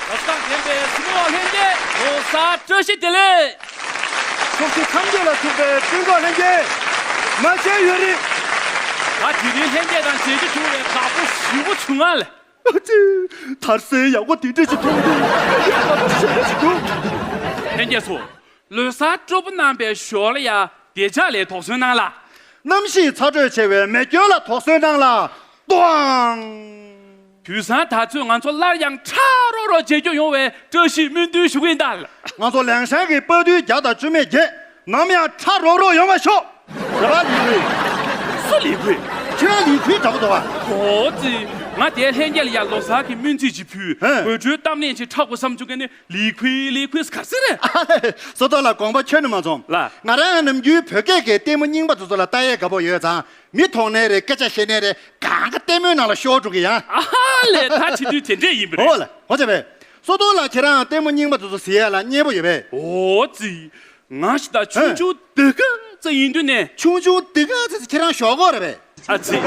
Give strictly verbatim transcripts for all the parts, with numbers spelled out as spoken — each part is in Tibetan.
བཀྲ་ཤིས་ལྡན་པའི་སྲིད་པ་ལྷན་རྒྱས། ལོ་གསར་བཀྲ་ཤིས་བདེ་ལེགས། ཕྱོགས་བཞི་ཁམས་བརྒྱད་ལ་ཐུག་པའི་སྤྲིན་ཚོགས་ལྷན་རྒྱས། མ་ཤེས་ཡོད་རེད། ད་དེ་རིང་ལྷན་རྒྱས་དང་མཇལ་རྒྱུ་བྱུང་བའི་དགའ་པོ་ཞེ་པོ་བྱུང་ང་ལ། ཨ་ཙི། དར་སའི་ཡག་པོ་དེ་འདྲ་ཞིག་མཐོང་དུས་ཡག་པོ་ཞེ་པོ་ཞིག་འདུག་ལྷན་རྒྱས་ཚོ། ལོ་གསར་སྤྲོ་པོ་གནང་པའི་ཞོར་ལ་ཡ་བདེ་འཇགས་ལ་དོགས་ཟོན་གནང་ལ། གནམ་གཤིས་ཚ་དྲོད་ཆེ་བའི་མེ་སྐྱོན་ལ་དོགས་ཟོན་གནང་ལ། ཏོའང་། དུས་སང་ད་ཚོད་ང་ཚོ་སླར་ཡང་ཁྲ་རོག་རོག་མཇལ་རྒྱུ་ཡོང་བའི་བཀྲ་ཤིས་སྨོན་འདུན་ཞུ་གི་ཡིན་ད། ང་ཚོ་ལེང་ཤན་གྱི་དཔའ་རྟུལ་བརྒྱ་དང་བཅུ་མེད་བརྒྱད་ནམ་ཡང་ཁྲ་རོག་རོག་ཡོང་བར་ཤོག་རེད་པ། ལི་ཁུའི། སུ་ལི་ཁུའི། ཁྱེད་རང་ལི་ཁུའི་འདྲ་པོ་འདུག་ཨ། ཨོ་ཙི། ང་དེ་ལྷན་རྒྱས་ལ་ཡ་ལོ་གསར་གྱི་སྨོན་ཚིག་ཅིག་ཕུལ། ཧེ། དགོད་བྲོའི་གཏམ་གླེང་ཅིག་འཁྲབ་དགོས་བསམ་བྱུང་གི་ནི། ལི་ཁུའི་ལི་ཁུའི་ག་ཟེར་རེད། ཨ་ལེ། བསོད་རྡོར་ལགས་དགོངས་པ་ཁྱོན་ནས་མ་ཚོམས། ལགས། ང་རང་ནམ་རྒྱུན་བོད་སྐད་ཀྱི་ལྟད་མོ་རྙིང་པ་དེ་ཚོ་ལ་ལྟ་ཡས་དགའ་པོ་ཡོད་ཙང་། མི་མཐོང་ནའི་རེད། སྐད་ཆ་བཤད་ནའི་རེད། གང་ག་ལྟད་མོའི་ནང་ལ་ཤོར་འགྲོ་གི་ཡ། ཨ་ལེ། ད་བྱེད་དུས་དེ་འདྲས་ཡིན་པ་རེད། ཨོ་ལེ། ཨོ་ཙི་བས། བསོད་རྡོར་ལགས་ཁྱེད་རང་ལྟད་མོ་རྙིང་པ་དེ་ཚོ་གཟིགས་ཡས་ལ་མཉེས་པོ་ཡོད་པས། ཨོ་ཙི། ང་ཞིག་ད་ཆུང་ཆུང་སྡུག་ག་ཙི་ཡིན་དུས་ནས། ཆུང་ཆུང་སྡུག་ག་ཙི་ཁྱེད་རང་ཞོག་གོ་རེད་པས། ཨ་ཙི།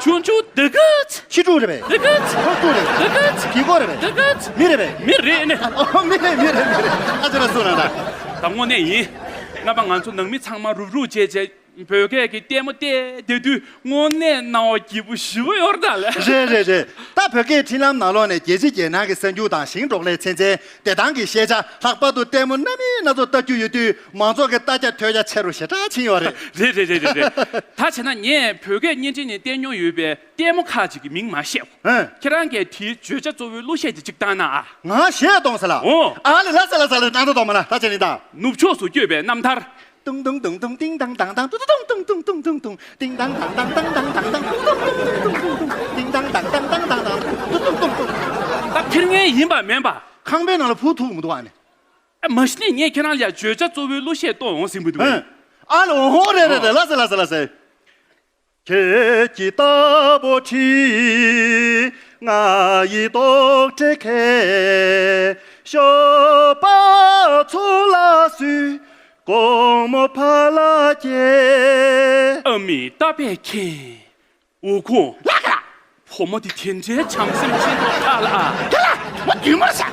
ཆུང་ཆུང་སྡུག་ག་ཙི། ཁྱི་ཕྲུག་རེད་པས། སྡུག་ག་ཙི། ཕག་ཕྲུག་རེད། སྡུག་ག་ཙི། གི་གོ་རེད་པས། སྡུག་ག་ཙི། མི་རེད་པས། མི་རེད་ནི། ཨོ་མི་རེད། མི་རེད། མི་རེད། ཨ་ཙི་ར་སུ་ར་ར། ད་དངོས་གནས་ཡིན། རྣམ་པ་ང་ཚོ་ནང་མི་ཚང་མ་རུབ་རུབ་བྱས་བྱས། བོད་སྐད་ཀྱི་ལྟད་མོ་བལྟས་བསྡད་དུས་དངོས་གནས་སྣང་བ་སྐྱིད་པོ་ཞེ་པོ་ཡོད་རེད་ད་ལགས། རེད་རེད་རེད། ད་བོད་སྐད་འཕྲིན་ལམ་ནང་ལོགས་ནས་རྒྱལ་སྤྱི་རྒྱལ་ནང་གི་གསར་འགྱུར་དང་ཞིང་འབྲོག་ལས་ཚན་རྩལ་བདེ་ཐང་གི་ཤེས་བྱ། ལྷག་པར་དུ་ལྟད་མོ་སྣ་མིན་སྣ་ཚོགས་ལྟ་རྒྱུ་ཡོད་དུས་མང་ཚོགས་ཀྱི་ལྟ་རྒྱ་ཐོས་རྒྱ་ཆེ་རུ་ཞེ་དྲག་ཕྱིན་ཡོད་རེད། རེད་རེད་རེད་རེད་རེད། ད་བྱས་ན་ངས་བོད་སྐད་བརྙན་འཕྲིན་ནས་བལྟས་མྱོང་ཡོད་པའི་ལྟད་མོ་ཁག་ཅིག་གི་མིང་མ་བཤད། ཧེ། ཁྱེད་རང་གིས་དེའི་བརྗོད་བྱ་གཙོ་བོའི་གླུ་གཞས་དེ་གཅིག་བཏང་ན་ཨ། ང་གཞས་གཏོང་ས་ལ། ཨོ། ཨ་ལེ་ལ་ས་ལ་ས་ལ་སྣང་དག་གཏོང་མ་ན་ད་བྱས་ནི་ད། ནུབ་ཕྱོགས་སུ་བསྐྱོད་པའི་རྣམ་ཐར། ཏུང་ཏུང་ཏུང་ཏུང་ཏིང་ཏང་ཏང་ཏང་ཏུ་ཏུ་ཏུང་ཏུང་ཏུང་ཏུང་ཏུང་ཏུང་ཏིང་ཏང་ཏང་ཏང་ཏང་ཏང་ཏང་ཏང་ཏུ་ཏུང་ཏུང་ཏུང་ཏུང་ཏུང་ཏིང་ཏང་ཏང་ཏང་ཏང་ཏང་ཏང་ཏུ་ཏུང་ཏུང་ཏུང་། ད་ཁྱེར་ངེས་ཡིན་པ་མིན་པ། ཁང་པའི་ནང་ལ་ཕུ་ཐུག་མི་འདུག་ཨ་ནི། ཨ་མ་གཞི་ནས་ངས་ཁྱེད་རང་ལ་བརྗོད་བྱ་གཙོ་བོའི་གླུ་གཞས་གཏོང་འོང་ཟིན་པ་འདུག་ཨ་ལོ་ཧོ་རེད་རེད་རེད་ལ་ཟེ་ལ་ཟེ་ལ་ཟེ། ཁྱེད་ཀྱི་རྟ་ཕོ་ཁྲིད། ང་ཡི་རྟོག་བྲལ་ཁེ། ཞོགས་པ་ཚོ་ལ་སུས། དགོང་མོ་ཕ་ལ་སྐྱེལ། ཨ་མའི་རྟ་པས་ཁེངས། འོ་ཁོ། ལགས་ལགས། བུ་མོ་དེ་དེ་འདྲའི་བྱམས་སེམས་ཅན་པོ་ཁ་ལ་ཨ། ཁ་ལ། མ་བདུད་མོ་རེད་ཤག་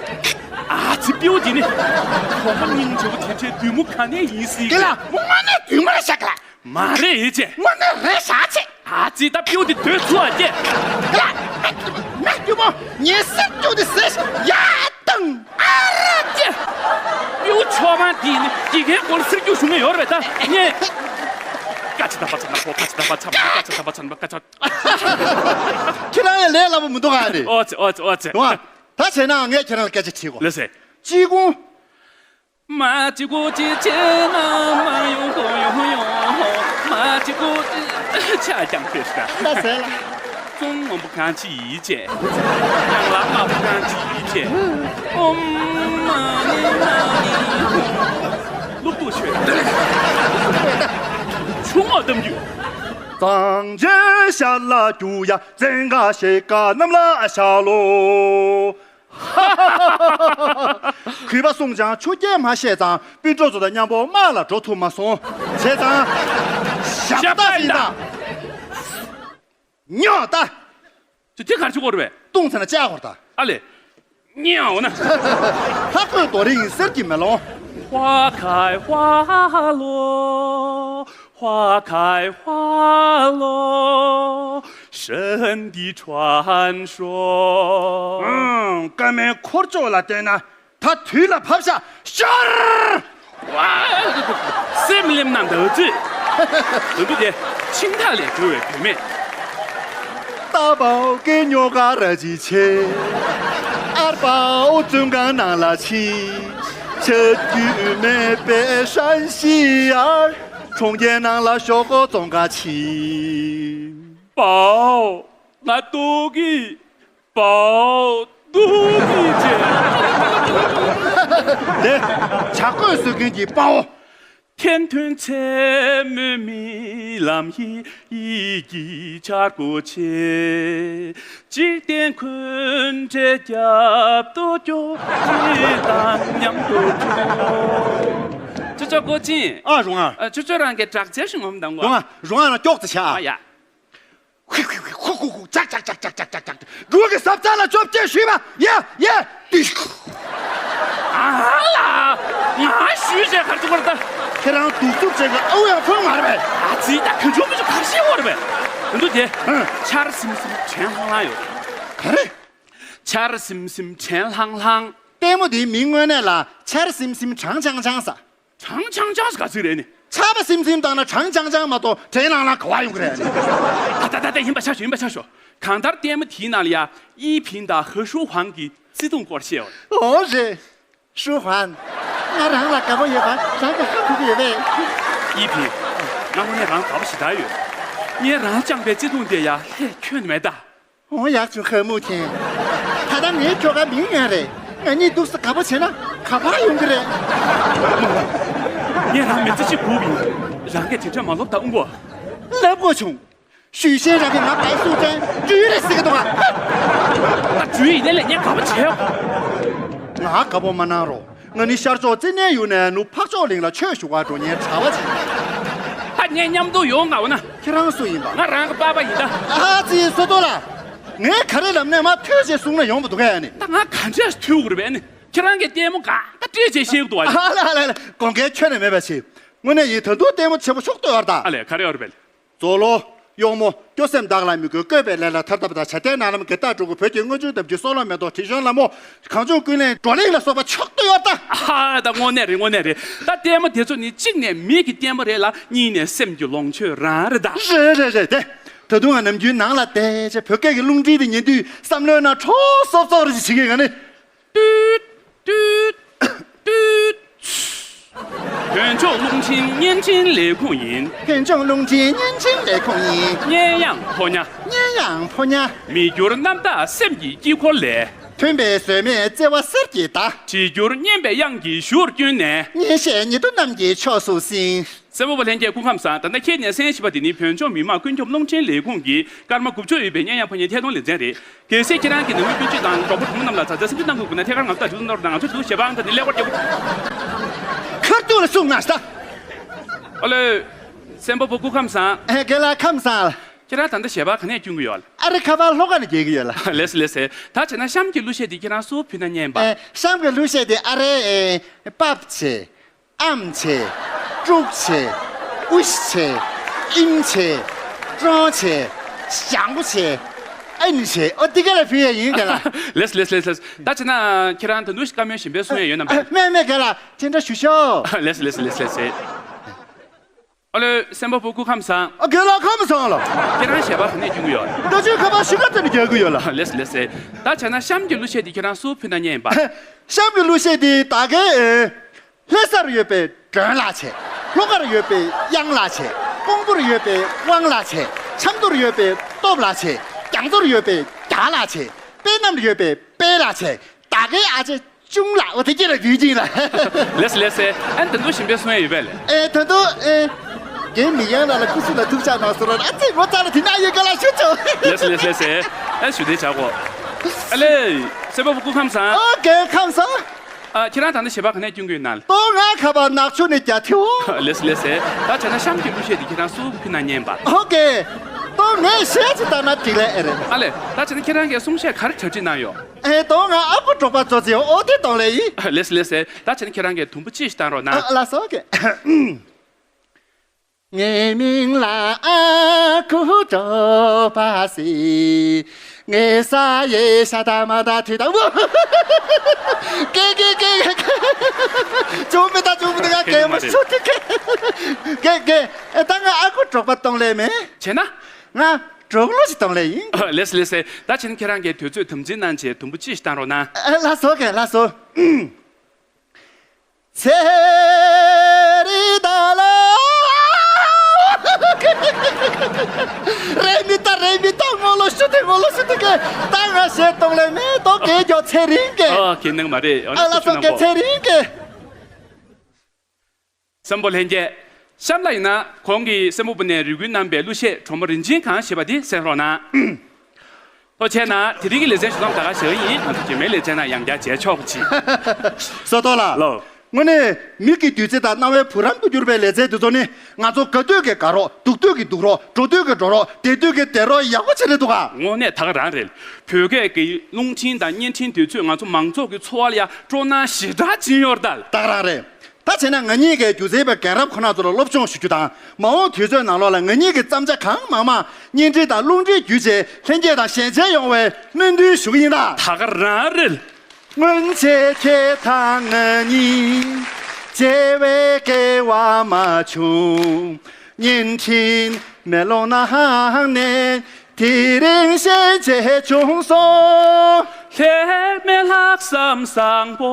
ཨ་ཙི་སྤྲེའུ་དེ་ནི། བུ་མོ་སྙིང་རྗེ་པོ་དེ་འདྲའི་བདུད་མོ་ག་ནས་ཡིན་སྲིད་ཀི། ལགས་མོ་དངོས་གནས་བདུད་མོ་རེད་ཤག་ལགས། མ་རེད་ཨེ་ཅེ། དངོས་གནས་རེད་ཤག་ཅེ། ཨ་ཙི་ད་སྤྲེའུ་དེ་སྡོད་ཚུགས་ཨ་ཅེ། ལགས། མ་བདུད་མོ་ངའི་སེར་སྐྱུག་དེ་ཟེར་ཡ་དང་། ཨ་ར་ཅེ། སྤྲེའུ་མཆོག་མ་དེ་ནི་དགེ་རྒན་སྐོར་སེར་སྐྱུག་ཞུ་མཁན་ཡོད་རེད་པས་ད་ངས། ཀ་ཆ་ད་པ་ཆ་ན་ཧོ་ཀ་ཆ་ད་པ་ཆ་མ་ཀ་ཆ་ད་པ་ཆ་ན་ཀ་ཆ། ཁྱེད་རང་ཡང་ལས་སླ་པོ་མི་འདུག་ག་རེད། ཨོ་ཙི་ཨོ་ཙི་ཨོ་ཙི། ཨོ། ད་བྱས་ན་ངས་ཁྱེད་རང་ལ་སྐད་ཆ་དྲིས་གོ། ལགས་སེ། ཅི་གོ། མ་ཅི་གོ་ཅི་ཅི་ན་མ་ཡོང་གོ་ཡོང་ཡོང་། མ་ཅི་གོ་ཅི་ཆ་ཀྱང་ཕེ་ཤ། ལ་ཟེ་ལ། ཙུང་ངོ་བོ་གང་ཅི་ཡིས་བྱས། ཡང་ལ་མ་བོ་གང་ཅི་ཡིས་བྱས། ཨོམ་མ་ནི་མ་ནི། སློབ་ཕྲུག་ཆོས་དང་། ཆུ་ངོགས་གཏམ་རྒྱུད། གཙང་ཆེན་ཤར་ལ་རྒྱུ་ཡ་བཙན་ག་ཤེ་ཀ་གནམ་ལ་ཤར་ལོ། གུས་པ་གསུངས་ཀྱང་ཆུ་རྐྱལ་མ་ཤེས་ཙང་སྤུན་གྲོགས་ཚོ་དང་མཉམ་པོ་དམག་ལ་འགྲོ་ཐུབ་མ་སོང་། བྱས་ཙང་ཞབས་ཏ་ཡིན་ད། ཉོག་ད། ཅི་དེ་གར་ཆུ་སྐོར་བས། ཏུང་ཚ་ན་ལྕགས་སྐོར་ད། ཨ་ལེ། ཉེའོ་ན། ལྷ་ཁོས་རྡོ་རིང་གསེར་གྱི་མེ་ལོང་། 花开花落，花开花落，神的传说。 ཨང་། སྐར་མའི་འཁོར་ཕྱོགས་ལ་བལྟས་ན་ད་དུས་ལ་བབ་ཤག་ཤར། ཝ། སེམས་ལེམ་ན་འདག་ཅི། འདི་འདུག་སྟེ། ཆིང་ཐག་ལས་གྲོལ་བའི་བུད་མེད། ད་པའོ་སྐད་ཉོ་ག་ར་ཅི་ཆེ། ཨར་པའོ་བཙོན་ཁང་ནང་ལ་ཕྱིན། ཆ་རྒྱུས་མེད་པའི་ཧྲན་ཤི་ཡར། གྲོང་ཁྱེར་ནང་ལ་ཞོག་ཁོག་བཙོང་ག་ཕྱིན། པའོ། ང་ལྟོགས་ཀི། པའོ། ལྟོགས་ཀི་ཅེ། དེ་བྱ་རྒོད་གསོད་མཁན་གྱི་དཔའ་བོ། 天吞切没米làm一一几charco切，几点困着脚都就一当娘都就。这叫过劲。 ཨ་རུང་ཨ། ཨ་ཅོ་ཅོ་རང་གི་དྲག་ཆས་ཤིག་ངོམ་དང་གོ། རུང་ཨ་རུང་ཨ་ན་ཀྱོག་ཙི་ཆ། ཨ་ཡ། ཧུ་ཧུ་ཧུ་ཧུ་ཧུ་ཧུ་ཅག་ཅག་ཅག་ཅག་ཅག་ཅག་ཅག་འགྲོ་གི་ཟབ་ཚ་ལ་བཅོ་བརྒྱད་ཞུས་པ་ཡ་ཡ་དུས་ པར་ད། ཁྱེད་རང་གདུག་རྩུབ་ཅན་གྱི་ཨ་ཝ་ཡང་ཕོན་མ་རེད་པས། ཨ་ཙི་ད་གང་བྱུང་མི་བྱུང་ག་རེ་བཤད་ཡོད་རེད་པས། དེ་འདུག་དེ། ཧང་། ཆར་སིམ་སིམ་དྲན་ལྷང་ལྷང་ཡོད། ག་རེ། ཆར་སིམ་སིམ་དྲན་ལྷང་ལྷང་། ལྟད་མོ་འདིའི་མིང་དངོས་གནས་ལ་ཆར་སིམ་སིམ་གྲང་འཕྱང་འཕྱང་ཟེར། གྲང་འཕྱང་འཕྱང་ཟེར་ག་ཚོད་རེད་ནི། ཆར་པ་སིམ་སིམ་བཏང་ན་གྲང་འཕྱང་འཕྱང་མ་གཏོགས་དྲན་ལྷང་ལྷང་ག་པར་ཡོང་གི་རེད་ནི། ད་ད་ད་ད་ཡིན་པ་ཆ་ཞོ་ཡིན་པ་ཆ་ཞོ། གང་ལྟར་ལྟད་མོ་དེའི་ནང་ལ་ཡ་ཨི་ཕིན་དང་ཧེ་ཧྲུའུ་ཧུའང་གི་བརྩེ་དུང་སྐོར་བཤད་ཡོད། འོ་རེད། ཧྲུའུ་ཧུའང་། ང་རང་ལ་དགའ་པོ་ཡོད་པ་རང་གིས་ཧ་གོ་གི་ཡོད་པས། ཨི་ཕིན། ང་དངོས་གནས་རང་དགའ་པོ་ཞེ་དྲག་ཡོད། ངས་རང་བཅངས་པའི་བརྩེ་དུང་དེ་ཡ་ལྷད་ཁྱོན་ནས་མེད་ད། འོ་ཡག་བྱུང་ཧ་མུ་ཐེན། ད་ལྟ་ངའི་ཁྱོ་ག་མིང་ཡང་རེད། ང་གཉིས་འདུག་སེ་དགའ་པོ་བྱས་ན་ག་པར་ཡོང་གི་རེད། ངས་རང་མི་ཚེ་གཅིག་སྒུག་ཡིན། རང་གིས་དེ་འདྲ་མ་ལབ་ད་ཨུ་མགོ། ལབ་དགོས་བྱུང་། ཞུས་ཤེས་རང་གིས་ང་བའི་སུ་ཅན་འདྲུད་རེད་ཟེར་གི་འདུག་ག་ད་འདྲུད་ཡིན་ནའི་ལས་ངས་དགའ་པོ་བྱས་ཡོད། ང་དགའ་པོ་མ་གནང་རོགས། ང་ནི་ཤར་ཕྱོགས་ཙི་ནན་ཡུལ་ནས་ནུབ་འཕགས་མཆོག་གླིང་ལ་ཆོས་ཞུ་བར་འགྲོ་མཁན་གྲྭ་པ་ཅིག་ཡིན། ད་ངའི་མཉམ་དུ་ཡོང་ང་འོ་ན། ཁྱེད་རང་སུ་ཡིན་པ། ང་རང་གི་པ་ཕ་ཡིན་ད། ཨ་ཙི་སོ་ཏོ་ལ། ངས་ག་རེ་ལབ་ནས་མ་ཐོས་ཞེས་གསུངས་ན་ཡོང་མི་འདུག་གས་ནི། ད་ང་ག་འདྲས་ཐོས་དགོས་རེད་པས་ནི། ཁྱེད་རང་གིས་ལྟད་མོ་ག་ད་སྤྲད་བྱས་ཤེས་དགོས་འདུག་བ། ཨ་ལ་ལ་ལ་དགོངས་འགལ་ཁྱོན་ནས་མེད་པ་ཞིག་དངོས་གནས་ཡིན། ད་དུང་ལྟད་མོ་ཆེན་པོ་ཤོག་ལྟོས་ཡོད་ད། ཨ་ལས་ག་རེ་ཡོད་རེད་པས། མཛོ་ལོ། གཡོག་མོ། སྐྱོ་སེམས་བདག་ལ་མི་དགོས། བཀོད་པའི་ལས་ལ་ཐར་ཐབས་དང་། བྱ་བྲལ་ནག་ལམ་གྱི་ལྟ་གྲུ་གུ། བོད་ཀྱི་དངོས་བྱུང་གཏམ་རྒྱུད། སྲོག་ལོ་མེ་ཏོག་དྲི་བཞོན་ལ་མོ། གངས་ལྗོངས་ཀུན་གླེང་བགྲོ་གླེང་ལ་སོགས་པ་ཕྱོགས་བསྡུས་ཡོད་ད། ཨ་ད་དངོས་གནས་རེད། དངོས་གནས་རེད། ད་ལྟད་མོ་དེ་ཚོ་ནི་གཅིག་ནས་མིག་གི་ལྟད་མོ་རེད་ལ། གཉིས་ནས་སེམས་ཀྱི་ལོངས་སྤྱོད་རང་རེད་ད། རེད་རེད་རེད་དེ། ད་དུང་ང་ནམ་རྒྱུན་ནང་ལ་བསྡད་བྱས་བོད་སྐད་ཀྱི་རླུང་འཕྲིན་དེ་ཉན་དུས་བསམ་བློའི་ནང་འཁྲུག་སོབ་སོབ་རེ་ཞིག་བྱེད་ཀྱི་ཡོད་ནི། ཏུད། ཏུད། ཏུད། བོད་ལྗོངས་རླུང་འཕྲིན་བརྙན་འཕྲིན་ལས་ཁུངས་ཡིན། བོད་ལྗོངས་རླུང་འཕྲིན་བརྙན་འཕྲིན་ལས་ཁུངས་ཡིན། སྙན་དབྱངས་ཕོ་ཉ། སྙན་དབྱངས་ཕོ་ཉ། མི་འགྱུར་རྣམ་དག་སེམས་ཀྱི་དཀྱིལ་འཁོར་ལས། མཐུན་པའི་ཟོལ་མེད་བརྩེ་བ་གསེར་གྱི་མདའ། བྲིས་འགྱུར་སྙན་པའི་དབྱངས་ཀྱི་གཞུར་བསྐྱོན་ནས། སྙན་གཞས་ཉི་གདུགས་གནམ་གྱི་ཕྱོགས་སུ་གསིང་། གསན་པ་པོ་ལྷན་རྒྱས་སྐུ་ཁམས་བཟང་། ད་ལྟ་ཁྱེད་ནས་གསན་བཞིན་པ་དེ་ནི་བོད་ལྗོངས་མི་དམངས་ཀུན་ཁྱབ་རླུང་འཕྲིན་ལས་ཁུངས་ཀྱི་སྐར་མ་དགུ་བཅུ་ཡོད་པའི་སྙན་དབྱངས་ཕོ་ཉའི་ཐད་གཏོང་ལེ་ཚན་རེད། གལ་སྲིད་ཁྱེད་རང་གི་ནང་མི་སྤུན་མཆེད་དང་གྲོགས་པོ་གྲོགས་མོ་རྣམས་ལ་ད་ཆ་སེམས་ཤུགས་གནང་དགོས་དགོས་ན་ཐད་ཀར་ང་ཚོ་ལ་དྲི་བ་གནང་རོགས་གནང་། ང་ཚོས་དུ་ཞེ་བ་ཨང་ད་ནི་ཀླད་ཀོར་རྒྱབ། ཁ་ཐུག་ལ་གསུངས་ན་ཤ། ཨ་ལེ། གསན་པ་པོ་སྐུ་ཁམས་བཟང་། ཨེ་རྒན་ལགས་ཁམས་བཟང་། ཁྱེད་རང་ད་ལྟ་ཞལ་པར་ག་ནས་སྐྱོན་གྱི་ཡོད། ཨ་རེ་ཁ་པར་ལྷོ་ཁ་ནས་རྒྱག་གི་ཡོད་ལ། ལེས་ལེས་ཟེར། ད་བྱས་ན་གཤམ་གྱི་གླུ་གཞས་དེ་ཁྱེད་རང་སུ་ཕུལ་ན་སྙན་པ། ཨེ་གཤམ་གྱི་གླུ་གཞས་དེ་ཨ་རེ་ཨེ་པབ་ཆེ། ཨམ་ཆེ། ཀྲུག་ཆེ། ཨུཤ་ཆེ། ཨིམ་ཆེ། ཀྲོང་ཆེ། ཞང་པོ་ཆེ། ཨན་ཆེ། ཨོ་དེ་ག་ལ་ཕུལ་ཡ་ཡིན་ག་ལ། ལེས་ལེས་ལེས་ལེས། ད་བྱས་ན་ཁྱེད་རང་ད་དུང་བཀའ་མོལ་གཞན་པའི་གསུང་ཡ་ཡོད་ན་མེད། མེད་མེད་ག་ལ་དེ་འདྲ་ཞུ་ཤོག་ལེས་ལེས་ལེས་ལེས་ལེས། ཨ་ལེ་གསན་པ་པོ་སྐུ་ཁམས་བཟང་། ཨ་རྒན་ལགས་ཁམས་བཟང་ལགས། ཁྱེད་རང་ཞལ་པར་ག་ནས་སྐྱོན་གྱི་ཡོད། ད་ཆོས་ཁ་པར་ཤི་ཁ་ཙམ་ནས་རྒྱག་གི་ཡོད་ལ། ལེས་ལེས་ལེས། ད་བྱས་ན་གཤམ་གྱི་གླུ་གཞས་དེ་ཁྱེད་རང་སུ་ཕུལ་ན་སྙན་པ། གཤམ་གྱི་གླུ་གཞས་དེ་ད་གའི་ཨེ། ལྷ་སར་ཡོད་པའི་སྒྲོན་ལགས་བྱས། ལྷོ་ཁར་ཡོད་པའི་གཡང་ལགས་བྱས། ཀོང་པོར་ཡོད་པའི་དབང་ལགས་བྱས། ཆབ་མདོར་ཡོད་པའི་སྟོབས་ལགས་བྱས། རྒྱ་མཚོར་ཡོད་པའི་རྒྱ་ལགས་བྱས། དཔེ་རྣམས་ཡོད་པའི་དཔལ་ལགས་བྱས། ད་གའི་ཨ་ཅེ་ཅུང་ལགས་འོ་དེ་སྐྱེ་ལ་རྒྱུད་ཅིང་ལ། ལེས་ལེས་ཟེར། ཨ་ནི་ད་དུང་གཞན་པའི་གསུང་ཡ་ཡོད་པས་ལེ། ཨེ་ད་དུང་ཨེ། རྒན་མི་ཡང་ལ་ལ་སྐུ་གཟུགས་ལ་ཐུགས་ཅག་གནང་སོ་ར་ཨ་ཙི་མོ་ཙ་ལ་དེ་ན་ཡོད་ག་ལ་ཞུ་ཆོག་ལེས་ལེས་ལེས་ཟེར། ཨ་ཞུ་དེ་བྱ་གོ་ཨ་ལེ། གསན་པ་པོ་སྐུ་ཁམས་བཟང་། ཨོ་རྒན་ཁམས་བཟང་། ཨ་ཁྱེད་རང་ད་ནི་ཞལ་པར་ག་ནས་སྐྱོན་གྱི་ཡོད་ན། ཏོ་ང་ཁ་པར་ནག་ཆུ་ནས་རྒྱ་ཐེའུ། ལེས་ལེས་ཟེར། ད་བྱས་ན་གཤམ་གྱི་གླུ་གཞས་དེ་ཁྱེད་རང་སུ་ཕུལ་ན་སྙན་པ། ཨོ་ཀེ། ཏོ་ངས་གཞས་ཅིག་བཏང་ན་འགྲིག་ལེ་ཨེ་རེད། ཨ་ལེ། ད་བྱས་ན་ཁྱེད་རང་གིས་གསུང་བཤད་ག་རེ་གྲ་སྒྲིག་གནང་ཡོད། ཨེ་ཏོ་ང་ཨ་ཁུ་འབྲོག་པ་ཙོ་ཙེ་ཨོ་དེ་གཏོང་ལེ་ཡིན། ལེས་ལེས་ཟེར། ད་བྱས་ན་ཁྱེད་རང་གིས་དུམ་བུ་གཅིག་ཞིག་བཏང་རོགས་གནང་། ཨ་ལགས་སོ་ཀེ། ངའི་མིང་ལ་ཨ་ཁུ་འབྲོག་པ་ཟེར། ངའི་ས་ཡི་ཤ་ད་མ་ད་དུས་ད་བུ། ཀེ་ཀེ་ཀེ་ཀེ། ཅུང་མི་ད་ཅུང་མི་ད་ང་ཀེ་མ་ཤུ་ཏི་ཀེ། ཀེ་ཀེ། ཨེ་ད་ང་ཨ་ཁུ་འབྲོག་པ་གཏོང་ལེ་མེད། བྱས་ན། ང་འབྲོག་གླུ་ཞིག་གཏོང་ལེ་ཡིན། ལེས་ལེས་ཟེར། ད་བྱས་ན་ཁྱེད་རང་གིས་དུས་ཚོད་དམ་འཛིན་གནང་བྱས་དུམ་བུ་གཅིག་ཞིག་བཏང་རོགས་གནང་། ཨ་ལགས་སོ་ཀེ་ལགས་སོ། ཚེ་རི་ད་ལ། རེ་མི་ད་རེ་མི་ད་ངོ་ལོ་ཤུ་ཏི་ངོ་ལོ་ཤུ་ཏི་ཀེ། ད་ང་གཞས་གཏོང་ལེ་མེད་དོ་ཀེ་རྒྱོ་ཚེ་རིང་ཀེ། ཨ་ཁེ་ནང་མ་རེད། ཨ་ལགས་སོ་ཀེ་ཚེ་རིང་ཀེ། གསན་པ་པོ་ལྷན་རྒྱས། གཤམ་ལ་ཡིན་ན་གོང་གི་གསན་པ་པོ་ནས་རེ་སྐུལ་གནང་པའི་གླུ་གཞས་གྲོགས་མོ་རིན་ཆེན་གང་ཞེས་པ་དེ་གསན་རོགས་གནང་། ཐུགས་རྗེ་གནང་། དེ་རིང་གི་ལེ་ཚན་ཞུ་མཚམས་ད་ག་བཞག་ཡིན། ང་ཚོ་རྗེས་མའི་ལེ་ཚན་ནང་ཡང་བསྐྱར་མཇལ་ཆོག་པ་ཅིག་སོ་ཏོ་ལགས། ལོ། དངོས་གནས་མིག་གི་བདུད་རྩི་དང་རྣ་བའི་བུ་རམ་དུ་གྱུར་པའི་ལེ་ཚན་འདི་ཚོ་ནི་ང་ཚོ་དགའ་དུས་ཀྱི་དགའ་རོགས། སྡུག་དུས་ཀྱི་སྡུག་རོགས། འགྲོ་དུས་ཀྱི་འགྲོ་རོགས། བསྡད་དུས་ཀྱི་བསྡད་རོགས་ཡག་པོ་ཆེ་རེད་འདུག་ག་དངོས་གནས་ད་ག་རང་རེད། བོད་སྐད་ཀྱི་རླུང་འཕྲིན་དང་བརྙན་འཕྲིན་དེ་ཚོས་ང་ཚོ་མང་ཚོགས་ཀྱི་འཚོ་བ་ལ་ཡང་སྤྲོ་སྣང་ཞེ་དྲག་སྦྱིན་ཡོད་རེད་ད། ད་ག་རང་རེད། ད་བྱས་ན་ང་གཉིས་ཀྱིས་སྒྱུ་རྩལ་པའི་རྒན་རབས་ཁོ་ན་ཚོ་ལ་སློབ་སྦྱོང་ཞུ་རྒྱུ་དང་། མ་འོངས་དུས་ཚོད་ནང་ལོགས་ལ་ང་གཉིས་ཀྱི་བརྩམས་བྱ་གང་མང་མང་བརྙན་འཕྲིན་དང་རླུང་འཕྲིན་བརྒྱུད་བྱས་ལྷན་རྒྱས་དང་ཞལ་མཇལ་ཡོང་བའི་སྨོན་འདུན་ཞུ་གི་ཡིན་ད། ད་ག་རང་རེད། སྔོན་ཆད་ཁྱེད་དང་ང་གཉིས་མཇལ་བའི་སྐལ་བ་མ་བྱུང་། བརྙན་འཕྲིན་མེ་ལོང་ནང་ནས་དེ་རིང་ཞལ་མཇལ་བྱུང་སོང་། ལྷད་མེད་ལྷག་བསམ་བཟང་པོ་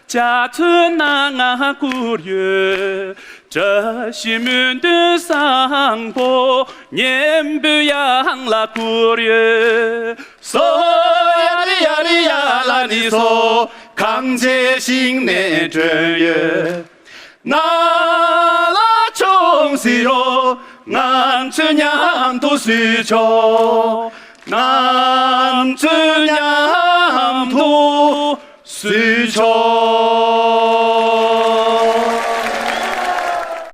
འཇའ་ཚོན་ནང་ང་བསྐུར་ཡོད། བཀྲ་ཤིས་སྨོན་འདུན་བཟང་པོ་སྙན་པོའི་དབྱངས་ལ་བསྐུར་ཡོད། སོ་ཡ་རི་ཡ་རི་ཡ་ལ་ནི་སོ། གངས་ཅན་ཞིང་ནས་བསྒྲོན་ཡོད། ན་ལ་ཆུང་སི་རོ། ང་ཚོས་མཉམ་དུ་བསུས་ཆོག་ང་ཚོས་མཉམ་དུ་བསུས་ཆོག